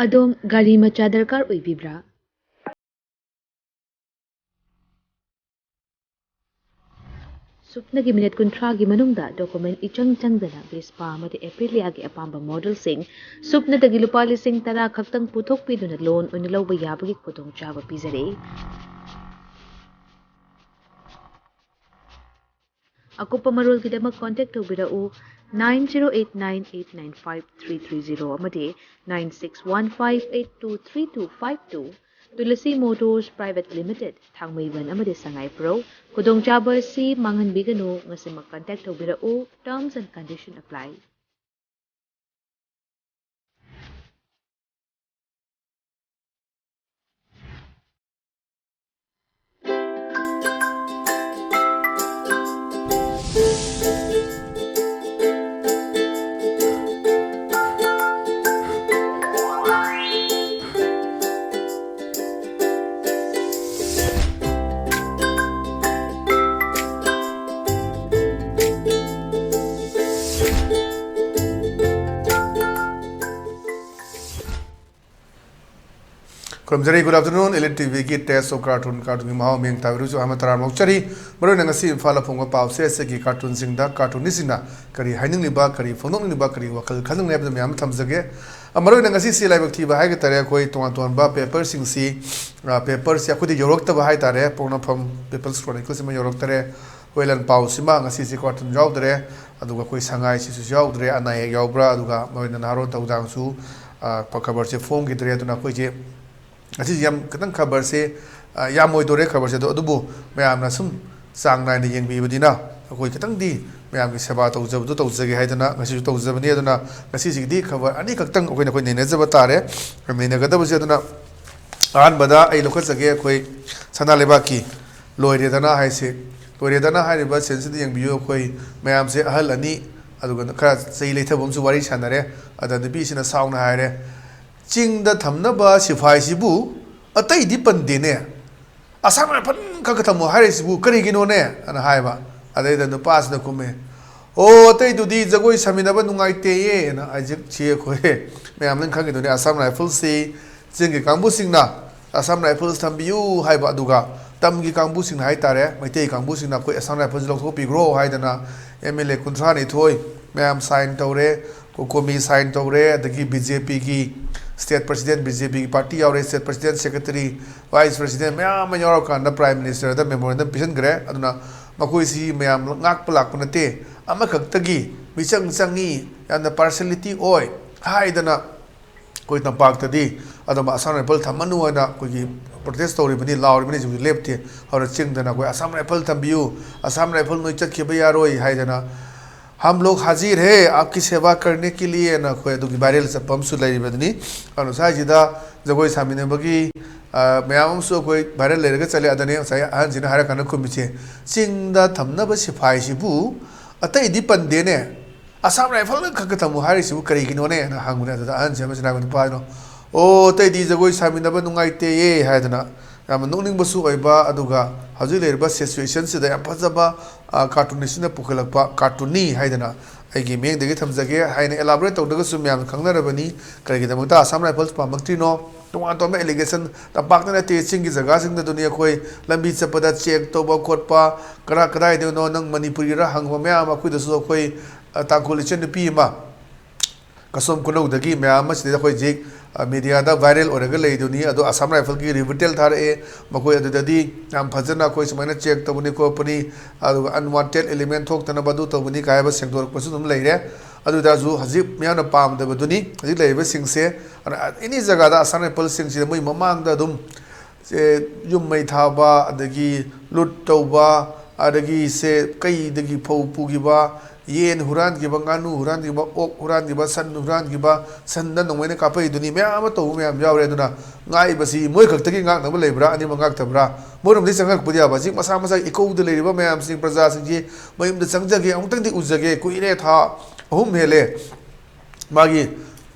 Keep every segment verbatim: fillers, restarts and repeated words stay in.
ꯑꯗꯣꯝ ꯒꯥꯔꯤ ꯃꯆꯥ ꯗꯔꯀꯥꯔ ꯑꯣꯏꯕꯤꯕ꯭ꯔꯥ? ꯁꯨꯞꯅꯒꯤ ꯃꯤꯅꯤꯠ ꯀꯨꯟꯊ꯭ꯔꯥꯒꯤ ꯃꯅꯨꯡꯗ ꯗꯣꯀꯨꯃꯦꯟ ꯏꯆꯪ ꯆꯪꯗꯅ ꯚꯦꯁꯄꯥ ꯑꯃꯗꯤ ꯑꯦꯄ꯭ꯔꯤꯂꯤꯌꯥꯒꯤ ꯑꯄꯥꯝꯕ ꯃꯣꯗꯦꯜꯁꯤꯡ ꯁꯨꯞꯅꯗꯒꯤ ꯂꯨꯄꯥ ꯂꯤꯁꯤꯡ ꯇꯔꯥ ꯈꯛꯇꯪ ꯄꯨꯊꯣꯛꯄꯤꯗꯨꯅ ꯂꯣꯟ ꯑꯣꯏꯅ ꯂꯧꯕ ꯌꯥꯕꯒꯤ ꯈꯨꯗꯣꯡꯆꯥꯕ ꯄꯤꯖꯔꯤ꯫ ꯑꯀꯨꯞꯄ ꯃꯔꯣꯜꯒꯤꯗꯃꯛ ꯀꯣꯟꯇꯦꯛ ꯇꯧꯕꯤꯔꯛꯎ, nine zero eight nine eight nine five three three zero ꯑꯃꯗꯤ nine six one five eight two three two five two꯫ Tulsi motors private limited, ꯊꯥꯡꯃꯩꯕꯟ ꯑꯃꯗꯤ ꯁꯉꯥꯏꯄ꯭ꯔꯧ꯫ ꯈꯨꯗꯣꯡꯆꯥꯕ ꯑꯁꯤ ꯃꯥꯡꯍꯟꯕꯤꯒꯅꯨ, ꯉꯁꯤꯃꯛ ꯀꯟꯇꯦꯛ ꯇꯧꯕꯤꯔꯛꯎ꯫ Terms and condition apply꯫ ꯈꯨꯔꯨꯝꯖꯔꯤ꯫ Good afternoon, Elite T ꯚꯤꯒꯤ Taste of Cartoon, ꯀꯥꯔꯇꯨꯟꯒꯤ ꯃꯍꯥꯎ ꯃꯤꯡ ꯇꯥꯕꯤꯔꯤꯕꯁꯨ ꯑꯍꯥꯟꯕ ꯇꯔꯥꯝꯅ ꯑꯣꯛꯆꯔꯤ꯫ ꯃꯔꯨꯑꯣꯏꯅ ꯉꯁꯤ ꯏꯝꯐꯥꯜꯗ ꯐꯣꯡꯕ ꯄꯥꯎꯆꯦ ꯑꯁꯤꯒꯤ ꯀꯥꯔꯇꯨꯟꯁꯤꯡꯗ ꯀꯥꯔꯇꯨꯅꯤꯁꯁꯤꯡꯅ ꯀꯔꯤ ꯍꯥꯏꯅꯤꯡꯂꯤꯕ, ꯀꯔꯤ ꯐꯣꯡꯗꯣꯛꯅꯤꯡꯂꯤꯕ, ꯀꯔꯤ ꯋꯥꯈꯜ ꯈꯟꯅꯤꯡꯂꯤꯕ ꯍꯥꯏꯕꯗꯨ ꯃꯌꯥꯝ ꯑꯃ ꯊꯝꯖꯒꯦ꯫ ꯑ, ꯃꯔꯨꯑꯣꯏꯅ ꯉꯁꯤꯁꯤ ꯂꯥꯏꯕꯛ ꯊꯤꯕ ꯍꯥꯏꯒ ꯇꯥꯔꯦ, ꯑꯩꯈꯣꯏ ꯇꯣꯉꯥꯟ ꯇꯣꯉꯥꯟꯕ ꯄꯦꯄꯔꯁꯤꯡꯁꯤ, ꯑ, ꯄꯦꯄꯔꯁꯤ ꯑꯩꯈꯣꯏꯗ ꯌꯧꯔꯛꯇꯕ ꯍꯥꯏ ꯇꯥꯔꯦ, ꯄꯣꯛꯅꯐꯝ People's Chronicleꯁꯤꯃ ꯌꯧꯔꯛꯇꯔꯦ꯫ ꯍꯣꯏ, ꯂꯟ ꯄꯥꯎꯁꯤꯃ ꯉꯁꯤꯁꯦ ꯀꯥꯔꯇꯨꯟ ꯌꯥꯎꯗ꯭ꯔꯦ, ꯑꯗꯨꯒ ꯑꯩꯈꯣꯏ ꯁꯉꯥꯏꯁꯤꯁꯨ ꯌꯥꯎꯗ꯭ꯔꯦ, ꯑꯅꯥ ꯑꯌꯦꯛ ꯌꯥꯎꯕ꯭ꯔꯥ, ꯑꯗꯨꯒ ꯃꯔꯨꯑꯣꯏꯅ ꯅꯍꯥꯔꯣꯟ ꯊꯧꯗꯥꯡꯁꯨ, ꯑ, ꯈꯕꯔꯁꯦ ꯐꯣꯡꯈꯤꯗ꯭ꯔꯦ꯫ ꯑꯗꯨꯅ ꯑꯩꯈꯣꯏꯁꯦ ꯉꯁꯤꯁꯦ ꯌꯥꯝ ꯈꯤꯇꯪ ꯈꯕꯔꯁꯦ, ꯑ, ꯌꯥꯝꯃꯣꯏꯗꯣꯔꯦ ꯈꯕꯔꯁꯦ꯫ ꯑꯗꯣ ꯑꯗꯨꯕꯨ ꯃꯌꯥꯝꯅ ꯁꯨꯝ ꯆꯥꯡ ꯅꯥꯏꯅ ꯌꯦꯡꯕꯤꯕꯅꯤꯅ ꯑꯩꯈꯣꯏ ꯈꯤꯇꯪꯗꯤ ꯃꯌꯥꯝꯒꯤ ꯁꯦꯕꯥ ꯇꯧꯖꯕꯗꯨ ꯇꯧꯖꯒꯦ ꯍꯥꯏꯗꯅ ꯉꯁꯤꯁꯨ ꯇꯧꯖꯕꯅꯤ꯫ ꯑꯗꯨꯅ ꯉꯁꯤꯁꯤꯒꯤꯗꯤ ꯈꯕꯔ ꯑꯅꯤꯈꯛꯇꯪ ꯑꯩꯈꯣꯏꯅ ꯑꯩꯈꯣꯏ ꯅꯩꯅꯖꯕ ꯇꯥꯔꯦ꯫ ꯅꯩꯅꯒꯗꯕꯁꯦ ꯑꯗꯨꯅ ꯑꯍꯥꯟꯕꯗ ꯑꯩ ꯂꯧꯈꯠꯆꯒꯦ, ꯑꯩꯈꯣꯏ ꯁꯅꯥ ꯂꯩꯕꯥꯛꯀꯤ ꯂꯣꯏꯔꯦꯗꯅ ꯍꯥꯏꯁꯦ꯫ ꯂꯣꯏꯔꯦꯗꯅ ꯍꯥꯏꯔꯤꯕ ꯁꯦꯟꯁꯤꯗ ꯌꯦꯡꯕꯤꯌꯨ, ꯑꯩꯈꯣꯏ ꯃꯌꯥꯝꯁꯦ ꯑꯍꯜ ꯑꯅꯤ, ꯑꯗꯨꯒ ꯈꯔ ꯆꯍꯤ ꯂꯩꯊꯕ ꯑꯃꯁꯨ ꯋꯥꯔꯤ ꯁꯥꯟꯅꯔꯦ꯫ ꯑꯗ ꯅꯨꯄꯤꯁꯤꯅ ꯁꯥꯎꯅ ꯍꯥꯏꯔꯦ, "ꯆꯤꯡꯗ ꯊꯝꯅꯕ ꯁꯤꯐꯥꯏꯁꯤꯕꯨ ꯑꯇꯩꯗꯤ ꯄꯟꯗꯦꯅꯦ, ꯑꯁꯥꯝ ꯔꯥꯏꯐꯜ ꯈꯛ ꯊꯝꯃꯣ ꯍꯥꯏꯔꯤꯁꯤꯕꯨ ꯀꯔꯤꯒꯤꯅꯣꯅꯦ?" ꯑꯅ ꯍꯥꯏꯕ꯫ ꯑꯗꯩꯗ ꯅꯨꯄꯥꯁꯤꯅ ꯈꯨꯝꯃꯦ, ꯑꯣ, ꯑꯇꯩꯗꯨꯗꯤ ꯖꯒꯣꯏ ꯁꯥꯃꯤꯟꯅꯕ ꯅꯨꯡꯉꯥꯏꯇꯦꯌꯦꯅ ꯍꯧꯖꯤꯛꯁꯤ ꯑꯩꯈꯣꯏ ꯃꯌꯥꯝ ꯂꯣꯏ ꯈꯪꯉꯤꯗꯨꯅꯤ꯫ ꯑꯁꯥꯝ ꯔꯥꯏꯐꯜꯁꯤ ꯆꯤꯡꯒꯤ ꯀꯥꯡꯕꯨꯁꯤꯡꯅ ꯑꯁꯥꯝ ꯔꯥꯏꯐꯜꯁ ꯊꯝꯕꯤꯌꯨ ꯍꯥꯏꯕ, ꯑꯗꯨꯒ ꯇꯝꯒꯤ ꯀꯥꯡꯕꯨꯁꯤꯡꯅ ꯍꯥꯏꯇꯥꯔꯦ, ꯃꯩꯇꯩ ꯀꯥꯡꯕꯨꯁꯤꯡꯅ ꯑꯩꯈꯣꯏ ꯑꯁꯥꯝ ꯔꯥꯏꯐꯜꯁꯤ ꯂꯧꯊꯣꯛꯄꯤꯈ꯭ꯔꯣ ꯍꯥꯏꯗꯅ ꯑꯦꯝ ꯑꯦꯜ ꯑꯦ ꯀꯨꯟꯊ꯭ꯔꯥꯅꯤꯊꯣꯏ ꯃꯌꯥꯝ ꯁꯥꯏꯟ ꯇꯧꯔꯦ, ꯀꯣꯀꯣꯃꯤ ꯁꯥꯏꯟ ꯇꯧꯔꯦ, ꯑꯗꯒꯤ ꯕꯤ ꯖꯦ ꯄꯤꯒꯤ ꯁ꯭ꯇꯦꯠ ꯄ꯭ꯔꯁꯤꯗꯦꯟ, ꯕꯤ ꯖꯦ ꯄꯤꯒꯤ ꯄꯥꯔꯇꯤ ꯌꯥꯎꯔꯦ, state president, secretary, vice president ꯃꯌꯥꯝ ꯑꯃ ꯌꯥꯎꯔꯀꯥꯟꯗ ꯄ꯭ꯔꯥꯏꯝ ꯃꯤꯅꯤꯁꯇꯔꯗ ꯃꯦꯃꯣꯔꯦꯟꯗꯝ ꯄꯤꯁꯤꯟꯈ꯭ꯔꯦ꯫ ꯑꯗꯨꯅ ꯃꯈꯣꯏꯁꯤ ꯃꯌꯥꯝ ꯉꯥꯛꯄ ꯂꯥꯛꯄ ꯅꯠꯇꯦ, ꯑꯃꯈꯛꯇꯒꯤ ꯃꯤꯆꯪ ꯆꯪꯉꯤ, ꯌꯥꯝꯅ ꯄꯥꯔꯁꯤꯌꯦꯂꯤꯇꯤ ꯑꯣꯏ ꯍꯥꯏꯗꯅ ꯑꯩꯈꯣꯏ ꯇꯝꯄꯥꯛꯇꯗꯤ ꯑꯗꯨꯝ ꯑꯁꯥꯝ ꯔꯥꯏꯐꯜ ꯊꯝꯃꯅꯨ ꯍꯥꯏꯅ ꯑꯩꯈꯣꯏꯒꯤ ꯄ꯭ꯔꯣꯇꯦꯁ ꯇꯧꯔꯤꯕꯅꯤ, ꯂꯥꯎꯔꯤꯕꯅꯤ, ꯍꯧꯖꯤꯛ ꯂꯦꯞꯇꯦ꯫ ꯑꯗꯨꯅ ꯆꯤꯡꯗꯅ ꯑꯩꯈꯣꯏ "ꯑꯁꯥꯝ ꯔꯥꯏꯐꯜ ꯊꯝꯕꯤꯌꯨ, ꯑꯁꯥꯝ ꯔꯥꯏꯐꯜ ꯅꯣꯏ ꯆꯠꯈꯤꯕ ꯌꯥꯔꯣꯏ" ꯍꯥꯏꯗꯅ "ꯍꯝ ꯂꯣꯒ ꯍꯥꯖꯤꯔ ꯍꯦ ꯑꯥꯞꯀꯤ ꯁꯦꯕꯥ ꯀꯔꯅꯦ ꯀꯦ ꯂꯤꯌꯦ" ꯑꯅ ꯑꯩꯈꯣꯏ ꯑꯗꯨꯒꯤ ꯚꯥꯏꯔꯦꯜ ꯆꯠꯄ ꯑꯃꯁꯨ ꯂꯩꯔꯤꯕꯗꯨꯅꯤ꯫ ꯑꯗꯨꯅ ꯁ꯭ꯋꯥꯏꯁꯤꯗ ꯖꯒꯣꯏ ꯁꯥꯃꯤꯟꯅꯕꯒꯤ, ꯑ, ꯃꯌꯥꯝ ꯑꯃꯁꯨ ꯑꯩꯈꯣꯏ ꯚꯥꯏꯔꯦꯜ ꯂꯩꯔꯒ ꯆꯠꯂꯦ꯫ ꯑꯗꯅꯦ ꯉꯁꯥꯏ ꯑꯍꯟꯁꯤꯅ ꯍꯥꯏꯔ ꯀꯥꯟꯗ ꯈꯨꯝꯃꯤꯁꯦ, "ꯆꯤꯡꯗ ꯊꯝꯅꯕ ꯁꯤꯐꯥꯏꯁꯤꯕꯨ ꯑꯇꯩꯗꯤ ꯄꯟꯗꯦꯅꯦ, ꯑꯁꯥꯝ ꯔꯥꯏꯐꯜ ꯈꯛꯇ ꯊꯝꯃꯨ ꯍꯥꯏꯔꯤꯁꯤꯕꯨ ꯀꯔꯤꯒꯤꯅꯣꯅꯦꯅ?" ꯍꯪꯕꯅꯦ꯫ ꯑꯗꯨꯗ ꯑꯍꯟꯁꯤ ꯑꯃꯁꯤꯅ ꯍꯥꯏꯕ, "ꯅꯨꯄꯥꯗꯨꯅ, ꯑꯣ, ꯑꯇꯩꯗꯤ ꯖꯒꯣꯏ ꯁꯥꯃꯤꯟꯅꯕ ꯅꯨꯡꯉꯥꯏꯇꯦꯌꯦ" ꯍꯥꯏꯗꯅ ꯌꯥꯝꯅ ꯅꯣꯛꯅꯤꯡꯕꯁꯨ ꯑꯣꯏꯕ, ꯑꯗꯨꯒ ꯍꯧꯖꯤꯛ ꯂꯩꯔꯤꯕ ꯁꯤꯆꯨꯋꯦꯁꯟꯁꯤꯗ ꯌꯥꯝ ꯐꯖꯕ, ꯑ, ꯀꯥꯔꯇꯨꯅꯤꯁꯁꯤꯅ ꯄꯨꯈꯠꯂꯛꯄ ꯀꯥꯔꯇꯨꯟꯅꯤ ꯍꯥꯏꯗꯅ ꯑꯩꯒꯤ ꯃꯤꯠꯌꯦꯡꯗꯒꯤ ꯊꯝꯖꯒꯦ꯫ ꯍꯥꯏꯅ ꯑꯦꯂꯥꯕꯣꯔꯦꯠ ꯇꯧꯗ꯭ꯔꯒꯁꯨ ꯃꯌꯥꯝꯅ ꯈꯪꯅꯔꯕꯅꯤ꯫ ꯀꯔꯤꯒꯤꯗꯃꯛꯇ ꯑꯁꯥꯝ ꯔꯥꯏꯐꯜꯁ ꯄꯥꯝꯃꯛꯇ꯭ꯔꯤꯅꯣ? ꯇꯣꯉꯥꯟ ꯇꯣꯉꯥꯟꯕ ꯑꯦꯂꯤꯒꯦꯁꯟ, ꯇꯝꯄꯥꯛꯇ ꯅꯠꯇꯦ, ꯆꯤꯡꯒꯤ ꯖꯒꯥꯁꯤꯡꯗꯗꯨꯅꯤ ꯑꯩꯈꯣꯏ ꯂꯝꯕꯤ ꯆꯠꯄꯗ ꯆꯦꯛ ꯇꯧꯕ ꯈꯣꯠꯄ, ꯀꯔꯥ-, ꯀꯗꯥꯏꯗꯒꯤꯅꯣ, ꯅꯪ ꯃꯅꯤꯄꯨꯔꯤꯔ ꯍꯪꯕ ꯃꯌꯥꯝ ꯑꯃ ꯑꯩꯈꯣꯏꯗꯁꯨ ꯑꯩꯈꯣꯏ, ꯑ, ꯇꯥꯡꯈꯨꯜ ꯏꯆꯟꯅꯨꯄꯤ ꯑꯃ ꯀꯁꯣꯝ ꯈꯨꯅꯧꯗꯒꯤ ꯃꯌꯥꯝ ꯑꯃ ꯁꯤꯗꯩꯗ ꯑꯩꯈꯣꯏ ꯍꯧꯖꯤꯛ, ꯑ, ꯃꯦꯗꯤꯌꯥꯗ ꯚꯥꯏꯔꯦꯜ ꯑꯣꯏꯔꯒ ꯂꯩꯗꯨꯅꯤ꯫ ꯑꯗꯣ ꯑꯁꯥꯝ ꯔꯥꯏꯐꯜꯒꯤ ꯔꯤꯕꯤꯇꯦꯜ ꯊꯥꯔꯛꯑꯦ, ꯃꯈꯣꯏ ꯑꯗꯨꯗꯗꯤ ꯌꯥꯝ ꯐꯖꯅ ꯑꯩꯈꯣꯏ ꯁꯨꯃꯥꯏꯅ ꯆꯦꯛ ꯇꯧꯕꯅꯤ ꯈꯣꯠꯄꯅꯤ, ꯑꯗꯨꯒ ꯑꯟꯋꯥꯟꯇꯦꯗ ꯑꯦꯂꯤꯃꯦꯟ ꯊꯣꯛꯇꯅꯕ ꯑꯗꯨ ꯇꯧꯕꯅꯤ ꯀꯥꯏ ꯍꯥꯏꯕ ꯁꯦꯡꯗꯣꯔꯛꯄꯁꯨ ꯑꯗꯨꯝ ꯂꯩꯔꯦ꯫ ꯑꯗꯨ ꯑꯣꯏ ꯇꯥꯔꯁꯨ ꯍꯧꯖꯤꯛ ꯃꯤꯌꯥꯝꯅ ꯄꯥꯝꯗꯕꯗꯨꯅꯤ ꯍꯧꯖꯤꯛ ꯂꯩꯔꯤꯕꯁꯤꯡꯁꯦ꯫ ꯑꯗꯨꯅ ꯑꯦꯅꯤ ꯖꯒꯥꯗ ꯑꯁꯥꯝ ꯔꯥꯏꯐꯜꯁꯤꯡꯁꯤꯗ ꯃꯣꯏ ꯃꯃꯥꯡꯗ ꯑꯗꯨꯝ ꯁꯦ, ꯌꯨꯝ ꯃꯩ ꯊꯥꯕ, ꯑꯗꯒꯤ ꯂꯨꯠ ꯇꯧꯕ, ꯑꯗꯒꯤ ꯁꯦ, ꯀꯩꯗꯒꯤ ꯐꯧ ꯄꯨꯈꯤꯕ, ꯌꯦꯟ ꯍꯨꯔꯥꯟꯈꯤꯕ, ꯉꯥꯅꯨ ꯍꯨꯔꯥꯟꯈꯤꯕ, ꯑꯣꯛ ꯍꯨꯔꯥꯟꯈꯤꯕ, ꯁꯟ ꯍꯨꯔꯥꯟꯈꯤꯕ, ꯁꯟꯗ ꯅꯣꯡꯃꯩꯅ ꯀꯥꯞꯄꯛꯏꯗꯨꯅꯤ, ꯃꯌꯥꯝ ꯑꯃ ꯇꯧꯕ ꯃꯌꯥꯝ ꯌꯥꯎꯔꯦ꯫ ꯑꯗꯨꯅ ꯉꯥꯛꯏꯕꯁꯤ ꯃꯣꯏ ꯈꯛꯇꯒꯤ ꯉꯥꯛꯅꯕ ꯂꯩꯕ꯭ꯔꯥ, ꯑꯅꯤꯃꯛ ꯉꯥꯛꯇꯕ꯭ꯔꯥ? ꯃꯣꯏꯔꯣꯝꯗꯒꯤ ꯆꯪꯉꯛꯄꯗꯤ ꯌꯥꯕ, ꯍꯧꯖꯤꯛ ꯃꯁꯥ ꯃꯁꯥꯒꯤ ꯏꯀꯧꯗ ꯂꯩꯔꯤꯕ ꯃꯌꯥꯝꯁꯤꯡ, ꯄ꯭ꯔꯖꯥꯁꯤꯡꯁꯤ ꯃꯌꯨꯝꯗ ꯆꯪꯖꯒꯦ, ꯑꯃꯨꯛꯇꯪꯗꯤ ꯎꯖꯒꯦ, ꯀꯨꯏꯔꯦ, ꯊꯥ ꯑꯍꯨꯝ ꯍꯦꯜꯂꯦ꯫ ꯃꯥꯒꯤ,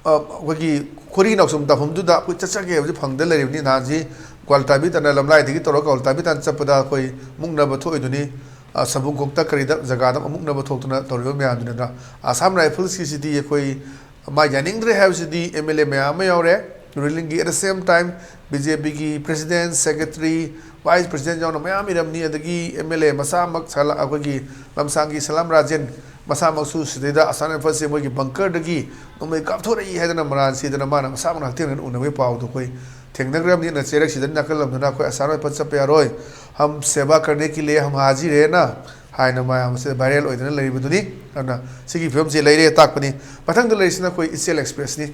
ꯑ, ꯑꯩꯈꯣꯏꯒꯤ ꯈꯣꯔꯤ ꯅꯥꯎꯁꯨꯝ ꯇꯥꯐꯝꯗꯨꯗ ꯑꯩꯈꯣꯏ ꯆꯠꯆꯒꯦ ꯍꯥꯏꯕꯁꯤ ꯐꯪꯗ ꯂꯩꯔꯤꯕꯅꯤ꯫ ꯅꯍꯥꯟꯁꯤ ꯒ꯭ꯋꯥꯜꯇꯥꯕꯤ ꯇꯥꯟꯅ, ꯂꯝꯂꯥꯏꯗꯒꯤ ꯇꯧꯔꯒ ꯒ꯭ꯋꯥꯜꯇꯥꯕꯤ ꯇꯥꯟꯅ ꯆꯠꯄꯗ ꯑꯩꯈꯣꯏ ꯃꯨꯛꯅꯕ ꯊꯣꯛꯏꯗꯨꯅꯤ꯫ ꯑ, ꯁꯕꯨꯡꯈꯣꯛꯇ ꯀꯔꯤꯗ ꯖꯒꯥꯗ ꯑꯃꯨꯛꯅꯕ ꯊꯣꯛꯇꯨꯅ ꯇꯧꯔꯤꯕ ꯃꯌꯥꯝꯗꯨꯅ꯫ ꯑꯁꯥꯝ ꯔꯥꯏꯐꯜꯁꯀꯤꯁꯤꯗꯤ ꯑꯩꯈꯣꯏ ꯃꯥ ꯌꯥꯅꯤꯡꯗ꯭ꯔꯦ ꯍꯥꯏꯕꯁꯤꯗꯤ ꯑꯦꯝ ꯑꯦꯜ ꯑꯦ ꯃꯌꯥꯝ ꯑꯃ ꯌꯥꯎꯔꯦ ꯔꯨꯂꯤꯡꯒꯤ꯫ At the same time, B J ꯄꯤꯒꯤ president, secretary, vice president ꯌꯥꯎꯅ ꯃꯌꯥꯝ ꯏꯔꯝꯅꯤ꯫ ꯑꯗꯒꯤ ꯑꯦꯝ ꯑꯦꯜ ꯑꯦ ꯃꯁꯥꯃꯛ ꯁꯂꯥ-, ꯑꯩꯈꯣꯏꯒꯤ ꯂꯝꯁꯥꯡꯒꯤ ꯁꯂꯥꯝ ꯔꯥꯖꯦꯟ ꯃꯁꯥꯃꯛꯁꯨ ꯁꯤꯗꯩꯗ ꯑꯁꯥꯝ ꯔꯥꯏꯐꯜꯁꯦ ꯃꯣꯏꯒꯤ ꯕꯪꯀꯔꯗꯒꯤ ꯅꯣꯡꯃꯩ ꯀꯥꯞꯊꯣꯔꯛꯏ ꯍꯥꯏꯗꯅ ꯃꯔꯥꯟ ꯁꯤꯗꯅ ꯃꯥꯅ ꯃꯁꯥꯃꯛꯅ ꯍꯛꯊꯦꯡꯅꯅ ꯎꯅꯕꯒꯤ ꯄꯥꯎꯗꯣ ꯑꯩꯈꯣꯏ ꯊꯦꯡꯅꯈ꯭ꯔꯕꯅꯤꯅ, ꯆꯦꯔꯛꯁꯤꯗ ꯅꯥꯀꯜ ꯂꯝꯗꯅ ꯑꯩꯈꯣꯏ ꯑꯁꯥꯝ ꯔꯥꯏꯐꯜ ꯆꯠꯄ ꯌꯥꯔꯣꯏ, "ꯍꯝ ꯁꯦꯕꯥ ꯀꯔꯅꯦ ꯀꯤ ꯂꯤꯌꯦ ꯍꯝ ꯍꯥꯖꯤꯔ ꯍꯦꯅ" ꯍꯥꯏꯅ ꯃꯌꯥꯝ ꯑꯁꯤꯗ viral ꯑꯣꯏꯗꯅ ꯂꯩꯔꯤꯕꯗꯨꯅꯤ꯫ ꯑꯗꯨꯅ ꯁꯤꯒꯤ ꯐꯤꯕꯝꯁꯤ ꯂꯩꯔꯦ ꯇꯥꯛꯄꯅꯤ꯫ ꯃꯊꯪꯗ ꯂꯩꯔꯤꯁꯤꯅ ꯑꯩꯈꯣꯏ ꯏꯆꯦꯜ ꯑꯦꯛꯁꯄ꯭ꯔꯦꯁꯅꯤ꯫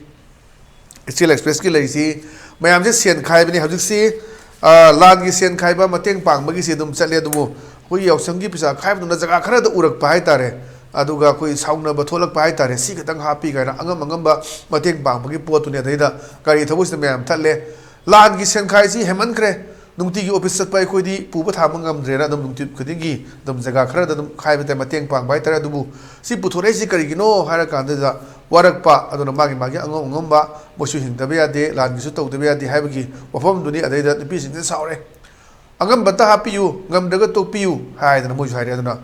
ꯏꯆꯦꯜ ꯑꯦꯛꯁꯄ꯭ꯔꯦꯁꯀꯤ ꯂꯩꯔꯤꯁꯤ ꯃꯌꯥꯝꯁꯦ ꯁꯦꯟ ꯈꯥꯏꯕꯅꯤ ꯍꯧꯖꯤꯛꯁꯤ꯫ ꯑ, ꯂꯥꯟꯒꯤ ꯁꯦꯟ ꯈꯥꯏꯕ, ꯃꯇꯦꯡ ꯄꯥꯡꯕꯒꯤꯁꯤ ꯑꯗꯨꯝ ꯆꯠꯂꯦ, ꯑꯗꯨꯕꯨ ꯑꯩꯈꯣꯏꯒꯤ ꯌꯥꯎꯁꯪꯒꯤ ꯄꯩꯁꯥ ꯈꯥꯏꯕꯗꯨꯅ ꯖꯒꯥ ꯈꯔꯗ ꯎꯔꯛꯄ ꯍꯥꯏꯇꯥꯔꯦ꯫ ꯑꯗꯨꯒ ꯑꯩꯈꯣꯏ ꯁꯥꯎꯅꯕ ꯊꯣꯛꯂꯛꯄ ꯍꯥꯏꯇꯥꯔꯦ, "ꯁꯤ ꯈꯛꯇꯪ ꯍꯥꯞꯄꯤ" ꯀꯥꯏꯅ ꯑꯉꯝ ꯑꯉꯝꯕ ꯃꯇꯦꯡ ꯄꯥꯡꯕꯒꯤ ꯄꯣꯠꯇꯨꯅꯤ꯫ ꯑꯗꯩꯗ ꯒꯥꯔꯤ ꯊꯧꯕꯁꯤꯗ ꯃꯌꯥꯝ ꯊꯠꯂꯦ꯫ ꯂꯥꯟꯒꯤ ꯁꯦꯟꯈꯥꯏꯁꯤ ꯍꯦꯟꯃꯟꯈ꯭ꯔꯦ, ꯅꯨꯡꯇꯤꯒꯤ ꯑꯣꯐꯤꯁ ꯆꯠꯄ ꯑꯩꯈꯣꯏꯗꯤ ꯄꯨꯕ ꯊꯥꯡꯕ ꯉꯝꯗ꯭ꯔꯦꯅ ꯑꯗꯨꯝ ꯅꯨꯡꯇꯤ ꯈꯨꯗꯤꯡꯒꯤ ꯑꯗꯨꯝ ꯖꯒꯥ ꯈꯔꯗ ꯑꯗꯨꯝ ꯈꯥꯏꯕ ꯍꯥꯏꯇꯥꯔꯦ, ꯃꯇꯦꯡ ꯄꯥꯡꯕ ꯍꯥꯏꯇꯥꯔꯦ꯫ ꯑꯗꯨꯕꯨ ꯁꯤ ꯄꯨꯊꯣꯔꯛꯏꯁꯤ ꯀꯔꯤꯒꯤꯅꯣ ꯍꯥꯏꯔ ꯀꯥꯟꯗꯨꯗ ꯋꯥꯔꯛꯄ, ꯑꯗꯨꯅ ꯃꯥꯒꯤ ꯃꯥꯒꯤ ꯑꯉꯝ ꯑꯉꯝꯕ ꯃꯣꯏꯁꯨ ꯍꯤꯡꯗꯕ ꯌꯥꯗꯦ, ꯂꯥꯟꯒꯤꯁꯨ ꯇꯧꯗꯕ ꯌꯥꯗꯦ ꯍꯥꯏꯕꯒꯤ ꯋꯥꯐꯝꯗꯨꯅꯤ꯫ ꯑꯗꯩꯗ ꯅꯨꯄꯤꯁꯤꯡꯁꯤꯅ ꯁꯥꯎꯔꯦ, "ꯑꯉꯝꯕꯇ ꯍꯥꯞꯄꯤꯌꯨ, ꯉꯝꯗ꯭ꯔꯒ ꯇꯣꯛꯄꯤꯌꯨ" ꯍꯥꯏꯗꯅ ꯃꯣꯏꯁꯨ ꯍꯥꯏꯔꯦ꯫ ꯑꯗꯨꯅ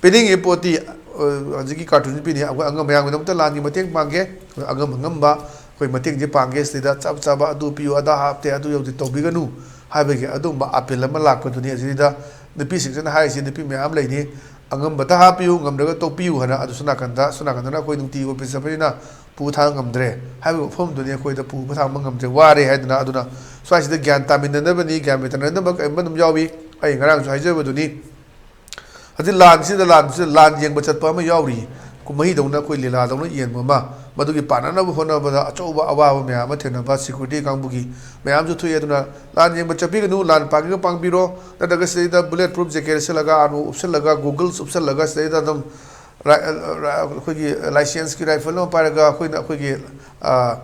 ꯄꯤꯅꯤꯡꯉꯤ ꯄꯣꯠꯇꯤ, ꯑ, ꯍꯧꯖꯤꯛꯀꯤ ꯀꯥꯔꯇꯨꯟꯁꯤ ꯄꯤꯅꯤ, "ꯑꯩꯈꯣꯏ ꯑꯉꯝꯕ ꯃꯌꯥꯝꯒꯤꯗꯃꯛꯇ ꯂꯥꯟꯒꯤ ꯃꯇꯦꯡ ꯄꯥꯡꯒꯦ, ꯑꯩꯈꯣꯏ ꯑꯉꯝ ꯑꯉꯝꯕ ꯑꯩꯈꯣꯏ ꯃꯇꯦꯡꯁꯦ ꯄꯥꯡꯒꯦ, ꯁꯤꯗꯩꯗ ꯆꯞ ꯆꯥꯕ ꯑꯗꯨ ꯄꯤꯌꯨ, ꯑꯗꯥ ꯍꯥꯞꯇꯦ, ꯑꯗꯨ ꯌꯧꯗꯦ ꯇꯧꯕꯤꯒꯅꯨ" ꯍꯥꯏꯕꯒꯤ ꯑꯗꯨꯝꯕ ꯑꯥꯄꯤꯜ ꯑꯃ ꯂꯥꯛꯄꯗꯨꯅꯤ꯫ ꯑꯁꯤꯗ ꯅꯨꯄꯤꯁꯤꯡꯁꯤꯅ ꯍꯥꯏꯔꯤꯁꯤ, ꯅꯨꯄꯤ ꯃꯌꯥꯝ ꯂꯩꯅꯤ, "ꯑꯉꯝꯕꯇ ꯍꯥꯞꯄꯤꯌꯨ, ꯉꯝꯗ꯭ꯔꯒ ꯇꯣꯛꯄꯤꯌꯨ" ꯍꯥꯏꯅ꯫ ꯑꯗꯨꯁꯨ ꯅꯥꯀꯟꯗ, ꯁꯣꯝ ꯅꯥꯀꯟꯗꯅ ꯑꯩꯈꯣꯏ ꯅꯨꯡꯇꯤꯒꯤ ꯑꯣꯐꯤꯁ ꯆꯠꯄꯅꯤꯅ ꯄꯨ ꯊꯥꯡ ꯉꯝꯗ꯭ꯔꯦ ꯍꯥꯏꯕꯒꯤ ꯋꯥꯐꯝꯗꯨꯅꯤ꯫ "ꯑꯩꯈꯣꯏꯗ ꯄꯨꯕ ꯊꯥꯡꯕ ꯉꯝꯗ꯭ꯔꯦ, ꯋꯥꯔꯦ" ꯍꯥꯏꯗꯅ꯫ ꯑꯗꯨꯅ ꯁ꯭ꯋꯥꯏꯁꯤꯗ ꯒ꯭ꯌꯥꯟ ꯇꯥꯃꯤꯟꯅꯅꯕꯅꯤ, ꯒ꯭ꯌꯥꯟ ꯃꯦꯟꯇꯥꯅꯅꯕ ꯀꯔꯤꯒꯨꯝꯕ ꯑꯗꯨꯝ ꯌꯥꯎꯏ꯫ ꯑꯩ ꯉꯔꯥꯡꯁꯨ ꯍꯥꯏꯖꯕꯗꯨꯅꯤ, ꯍꯧꯖꯤꯛ ꯂꯥꯟꯁꯤꯗ, ꯂꯥꯟꯁꯤꯗ ꯂꯥꯟ ꯌꯦꯡꯕ ꯆꯠꯄ ꯑꯃ ꯌꯥꯎꯔꯤ꯫ ꯀꯨꯝꯍꯩꯗꯧꯅ ꯑꯩꯈꯣꯏ ꯂꯤꯂꯥꯗꯧꯅ ꯌꯦꯡꯕ ꯑꯃ, ꯃꯗꯨꯒꯤ ꯄꯥꯟꯅꯅꯕ ꯍꯣꯠꯅꯕꯗ ꯑꯆꯧꯕ ꯑꯋꯥꯕ ꯃꯌꯥꯝ ꯑꯃ ꯊꯦꯡꯅꯕ ꯁꯦꯀ꯭ꯌꯨꯔꯤꯇꯤ ꯀꯥꯡꯕꯨꯒꯤ ꯃꯌꯥꯝꯁꯨ ꯊꯣꯛꯑꯦ꯫ ꯑꯗꯨꯅ ꯂꯥꯟ ꯌꯦꯡꯕ ꯆꯠꯄꯤꯒꯅꯨ, ꯂꯥꯟ ꯄꯥꯡꯒꯦꯒ ꯄꯥꯡꯕꯤꯔꯣ, ꯅꯠꯇ꯭ꯔꯒ ꯁꯤꯗꯩꯗ ꯕꯨꯂꯦꯠ ꯄ꯭ꯔꯨꯐ ꯖꯦꯀꯦꯠ ꯁꯦꯠꯂꯒ, ꯑꯥꯔꯃꯨ ꯎꯞꯁꯜꯂꯒ, ꯒꯣꯒꯜꯁ ꯎꯞꯁꯜꯂꯒ, ꯁꯤꯗꯩꯗ ꯑꯗꯨꯝ ꯔꯥꯏ-, ꯔꯥꯏ-, ꯑꯩꯈꯣꯏꯒꯤ ꯂꯥꯏꯁꯦꯟꯁꯀꯤ ꯔꯥꯏꯐꯜ ꯑꯃ ꯄꯥꯏꯔꯒ, ꯑꯩꯈꯣꯏꯅ ꯑꯩꯈꯣꯏꯒꯤ, ꯑ,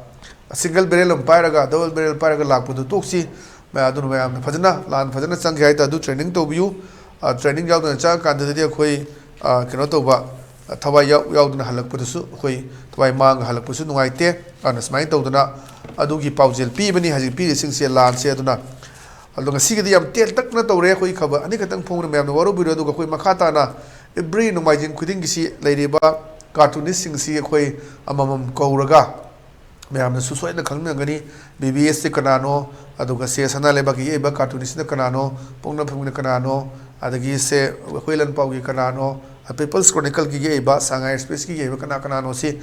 ꯁꯤꯡꯒꯜ ꯕꯦꯔꯦꯜ ꯑꯃ ꯄꯥꯏꯔꯒ, ꯗꯕꯜ ꯕꯦꯔꯦꯜ ꯄꯥꯏꯔꯒ ꯂꯥꯛꯄꯗꯨ ꯇꯣꯛꯁꯤ꯫ ꯃꯌꯥꯝ, ꯑꯗꯨꯅ ꯃꯌꯥꯝꯅ ꯐꯖꯅ, ꯂꯥꯟ ꯐꯖꯅ ꯆꯪꯒꯦ ꯍꯥꯏ ꯇꯥꯔꯗꯤ ꯇ꯭ꯔꯦꯅꯤꯡ ꯇꯧꯕꯤꯌꯨ꯫ ꯑ, ꯇ꯭ꯔꯦꯅꯤꯡ ꯌꯥꯎꯗꯅ ꯆꯪꯉꯀꯥꯟꯗꯗꯤ ꯑꯩꯈꯣꯏ, ꯑ, ꯀꯩꯅꯣ ꯇꯧꯕ, ꯑ, ꯊꯋꯥꯏ ꯌꯥꯎ-, ꯌꯥꯎꯗꯅ ꯍꯜꯂꯛꯄꯗꯁꯨ ꯑꯩꯈꯣꯏ ꯊꯋꯥꯏ ꯃꯥꯡꯉ ꯍꯜꯂꯛꯄꯁꯨ ꯅꯨꯡꯉꯥꯏꯇꯦ꯫ ꯑꯗꯨꯅ ꯁꯨꯃꯥꯏꯅ ꯇꯧꯗꯅ ꯑꯗꯨꯒꯤ ꯄꯥꯎꯖꯦꯜ ꯄꯤꯕꯅꯤ ꯍꯧꯖꯤꯛ ꯄꯤꯔꯤꯁꯤꯡꯁꯦ ꯂꯥꯟꯁꯦ꯫ ꯑꯗꯨꯅ ꯑꯗꯣ ꯉꯁꯤꯒꯤꯗꯤ ꯌꯥꯝ ꯇꯦꯟꯇꯛꯅ ꯇꯧꯔꯦ, ꯑꯩꯈꯣꯏ ꯈꯕꯔ ꯑꯅꯤꯈꯛꯇꯪ ꯐꯣꯡꯗꯨꯅ ꯃꯌꯥꯝꯅ ꯋꯥꯔꯧꯕꯤꯔꯣꯏ꯫ ꯑꯗꯨꯒ ꯑꯩꯈꯣꯏ ꯃꯈꯥ ꯇꯥꯅ every ꯅꯣꯡꯃꯥꯏꯖꯤꯡ ꯈꯨꯗꯤꯡꯒꯤꯁꯤ ꯂꯩꯔꯤꯕ cartoonistꯁꯤꯡꯁꯤ ꯑꯩꯈꯣꯏ ꯑꯃꯃꯝ ꯀꯧꯔꯒ ꯃꯌꯥꯝꯅꯁꯨ ꯁꯣꯏꯗꯅ ꯈꯪꯅꯒꯅꯤ꯫ ꯕꯤ ꯕꯤ ꯑꯦꯁꯁꯤ ꯀꯅꯥꯅꯣ, ꯑꯗꯨꯒ ꯁꯦ ꯁꯅꯥ ꯂꯩꯕꯥꯛꯀꯤ ꯌꯦꯛꯏꯕ cartoonistꯅ ꯀꯅꯥꯅꯣ, ꯄꯣꯛꯅꯐꯝꯒꯤꯅ ꯀꯅꯥꯅꯣ, ꯑꯗꯒꯤ ꯁꯦ ꯑꯩꯈꯣꯏ ꯂꯟ ꯄꯥꯎꯒꯤ ꯀꯅꯥꯅꯣ, People's Chronicleꯒꯤ ꯌꯦꯛꯏꯕ, ꯁꯉꯥꯏ Expressꯀꯤ ꯌꯦꯛꯏꯕ ꯀꯅꯥ ꯀꯅꯥꯅꯣꯁꯤ,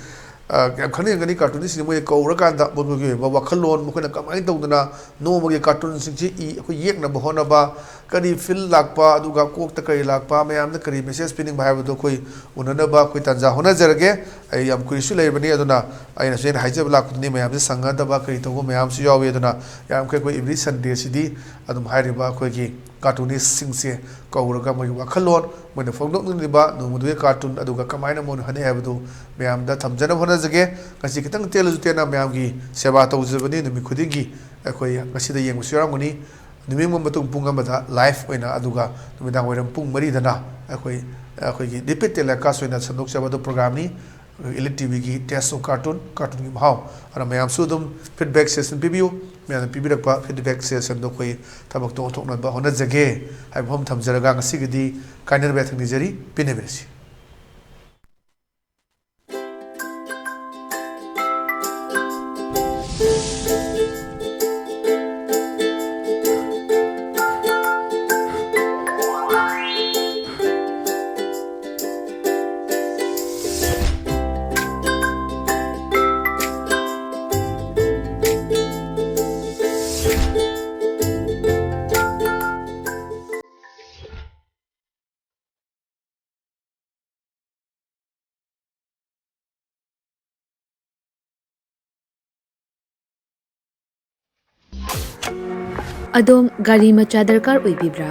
ꯑ, ꯌꯥꯝ ꯈꯪꯅꯤꯡꯒꯅꯤ꯫ Cartoonistꯁꯤꯡꯁꯤ ꯃꯣꯏ ꯀꯧꯔꯀꯥꯟꯗ ꯃꯣꯏꯒꯤ ꯑꯣꯏꯕ ꯋꯥꯈꯜꯂꯣꯟ, ꯃꯈꯣꯏꯅ ꯀꯃꯥꯏꯅ ꯇꯧꯗꯅ ꯅꯣꯡꯃꯒꯤ cartoonꯁꯤꯡꯁꯤ ꯏ-, ꯑꯩꯈꯣꯏ ꯌꯦꯛꯅꯕ ꯍꯣꯠꯅꯕ, ꯀꯔꯤ feel ꯂꯥꯛꯄ, ꯑꯗꯨꯒ ꯀꯣꯛꯇ ꯀꯔꯤ ꯂꯥꯛꯄ, ꯃꯌꯥꯝꯗ ꯀꯔꯤ message ꯄꯤꯅꯤꯡꯕ ꯍꯥꯏꯕꯗꯨ ꯑꯩꯈꯣꯏ ꯎꯅꯅꯕ ꯑꯩꯈꯣꯏ ꯇꯥꯟꯖꯥ ꯍꯣꯠꯅꯖꯔꯒꯦ꯫ ꯑꯩ ꯌꯥꯝ ꯀꯨꯏꯁꯨ ꯂꯩꯔꯕꯅꯤ, ꯑꯗꯨꯅ ꯑꯩꯅꯁꯨ ꯑꯩꯅ ꯍꯥꯏꯖꯕ ꯂꯥꯛꯄꯗꯨꯅꯤ, ꯃꯌꯥꯝꯁꯦ ꯁꯪꯅꯗꯕ ꯀꯔꯤ ꯇꯧꯕ ꯃꯌꯥꯝꯁꯨ ꯌꯥꯎꯏ꯫ ꯑꯗꯨꯅ ꯌꯥꯝ ꯃꯈꯩ ꯑꯩꯈꯣꯏ every Sundayꯁꯤꯗꯤ ꯑꯗꯨꯝ ꯍꯥꯏꯔꯤꯕ ꯑꯩꯈꯣꯏꯒꯤ cartoonistꯁꯤꯡꯁꯦ ꯀꯧꯔꯒ ꯃꯣꯏꯒꯤ ꯋꯥꯈꯜꯂꯣꯟ, ꯃꯣꯏꯅ ꯐꯣꯡꯗꯣꯛꯅꯤꯡꯂꯤꯕ ꯅꯣꯡꯃꯗꯨꯒꯤ cartoon, ꯑꯗꯨꯒ ꯀꯃꯥꯏꯅ ꯃꯣꯏꯅ ꯍꯣꯠꯅꯩ ꯍꯥꯏꯕꯗꯨ ꯃꯌꯥꯝꯗ ꯊꯝꯖꯅꯕ ꯍꯣꯠꯅꯖꯒꯦ꯫ ꯉꯁꯤ ꯈꯤꯇꯪ ꯇꯦꯜꯂꯁꯨ ꯇꯦꯟꯅ ꯃꯌꯥꯝꯒꯤ ꯁꯦꯕꯥ ꯇꯧꯖꯕꯅꯤ꯫ ꯅꯨꯃꯤꯠ ꯈꯨꯗꯤꯡꯒꯤ ꯑꯩꯈꯣꯏ ꯉꯁꯤꯗ ꯌꯦꯡꯕꯁꯨ ꯌꯥꯎꯔꯝꯒꯅꯤ꯫ ꯅꯨꯃꯤꯠ ꯃꯇꯨꯡ ꯄꯨꯡ ꯑꯃꯗ live ꯑꯣꯏꯅ, ꯑꯗꯨꯒ ꯅꯨꯃꯤꯗꯥꯡ ꯋꯥꯏꯔꯝ ꯄꯨꯡ ꯃꯔꯤꯗꯅ ꯑꯩꯈꯣꯏ, ꯑꯩꯈꯣꯏꯒꯤ repeat telecast ꯑꯣꯏꯅ ꯁꯟꯗꯣꯛꯆꯕ ꯑꯗꯨ programꯅꯤ꯫ ꯑꯩꯈꯣꯏ Elite TVꯒꯤ Taste of Cartoon, cartoonꯒꯤ ꯃꯍꯥꯎ꯫ ꯑꯗꯨꯅ ꯃꯌꯥꯝꯁꯨ ꯑꯗꯨꯝ feedback session ꯄꯤꯕꯤꯌꯨ꯫ ꯃꯌꯥꯝꯅ ꯄꯤꯕꯤꯔꯛꯄ feedback sessionꯗꯣ ꯑꯩꯈꯣꯏ ꯊꯕꯛꯇꯣ ꯑꯣꯟꯊꯣꯛꯅꯕ ꯍꯣꯠꯅꯖꯒꯦ ꯍꯥꯏꯕ ꯃꯐꯝ ꯊꯝꯖꯔꯒ ꯉꯁꯤꯒꯤꯗꯤ ꯀꯥꯏꯅꯕ ꯌꯥꯊꯪ ꯅꯤꯖꯔꯤ꯫ ꯄꯦꯟꯅꯕꯤꯔꯁꯤ꯫ ꯑꯗꯣꯝ ꯒꯥꯔꯤ ꯃꯆꯥ ꯗꯔꯀꯥꯔ ꯑꯣꯏꯕꯤꯕ꯭ꯔꯥ?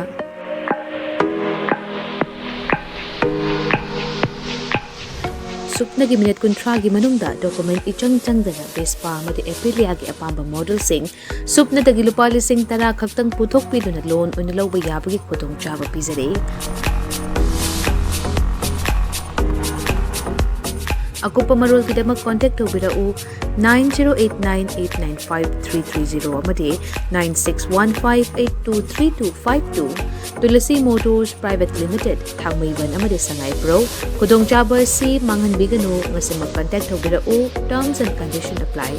ꯁꯨꯞꯅꯒꯤ ꯃꯤꯅꯤꯠ ꯀꯨꯟꯊ꯭ꯔꯥꯒꯤ ꯃꯅꯨꯡꯗ document ꯏꯆꯪ ꯆꯪꯗꯅ Vespa ꯑꯃꯗꯤ Apriliaꯒꯤ ꯑꯄꯥꯝꯕ modelꯁꯤꯡ ꯁꯨꯞꯅꯇꯒꯤ ꯂꯨꯄꯥ ꯂꯤꯁꯤꯡ ꯇꯔꯥ ꯈꯛꯇꯪ ꯄꯨꯊꯣꯛꯄꯤꯗꯨꯅ loan ꯑꯣꯏꯅ ꯂꯧꯕ ꯌꯥꯕꯒꯤ ꯈꯨꯗꯣꯡꯆꯥꯕ ꯄꯤꯖꯔꯤ꯫ ꯑꯀꯨꯞꯄ ꯃꯔꯣꯜꯒꯤꯗꯃꯛ contact ꯇꯧꯕꯤꯔꯛꯎ nine zero eight nine eight nine five three three zero ꯑꯃꯗꯤ nine six one five eight two three two five two꯫ Tulasi Motors Private Limited, ꯊꯥꯡꯃꯩꯕꯟ ꯑꯃꯗꯤ ꯁꯉꯥꯏꯄ꯭ꯔꯧ꯫ ꯈꯨꯗꯣꯡꯆꯥꯕ ꯑꯁꯤ ꯃꯥꯡꯍꯟꯕꯤꯒꯅꯨ, ꯉꯁꯤꯃꯛ contact ꯇꯧꯕꯤꯔꯛꯎ, terms and condition apply꯫